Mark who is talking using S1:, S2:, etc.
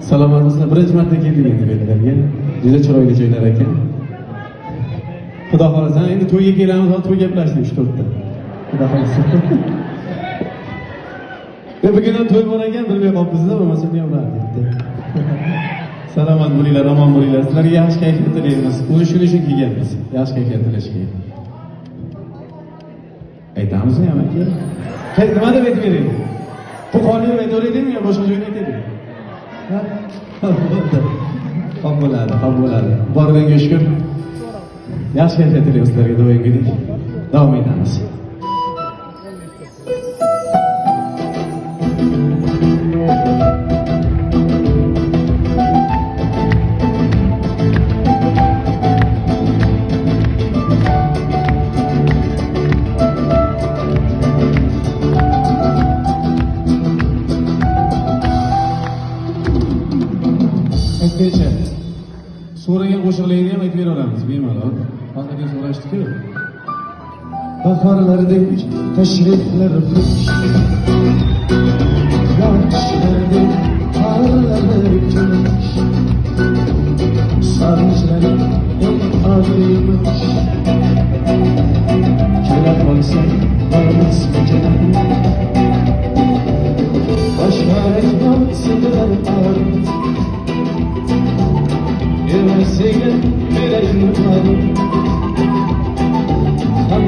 S1: Salomatmisizlar? Birinchi marta keldik endi bu yerlarga. Juda chiroyli joylar ekan. Xudo xolasa, endi to'yga kelamiz, hozir to'y gaplashdik 3-4 ta. Xudo xolasa. Bugun ham to'y bor ekan, bilmay qolibmiz-da, bo'lmasa men ham rad etdi. Salomat bo'linglar, omon bo'linglar. Sizlarga yaxshi kayfiyat tilaymiz. O'zi shuning uchun kelganmiz. Yaxshi kayfiyat tilashga. Aytamizmi ham aka? Nima deb aytib bering? Qo'qonlik aytaveraylikmi yo boshqa joyni aytaylikmi? Ha? Xo'p bo'ladi, xo'p bo'ladi. Borganga shukr. Yaxshi kayfiyat tilaymiz sizlarga doimgidek. Davom etamiz. So'ragan qo'shiqlarni ham aytib beraveramiz bemalol. Hozirgi so'rashdi-ku.
S2: Bahorlardek tashriflar xush, yoshlardek parlar kumush, sog'inchlaring eng og'ir yumush. Kela qolsang bo'lmasmikan?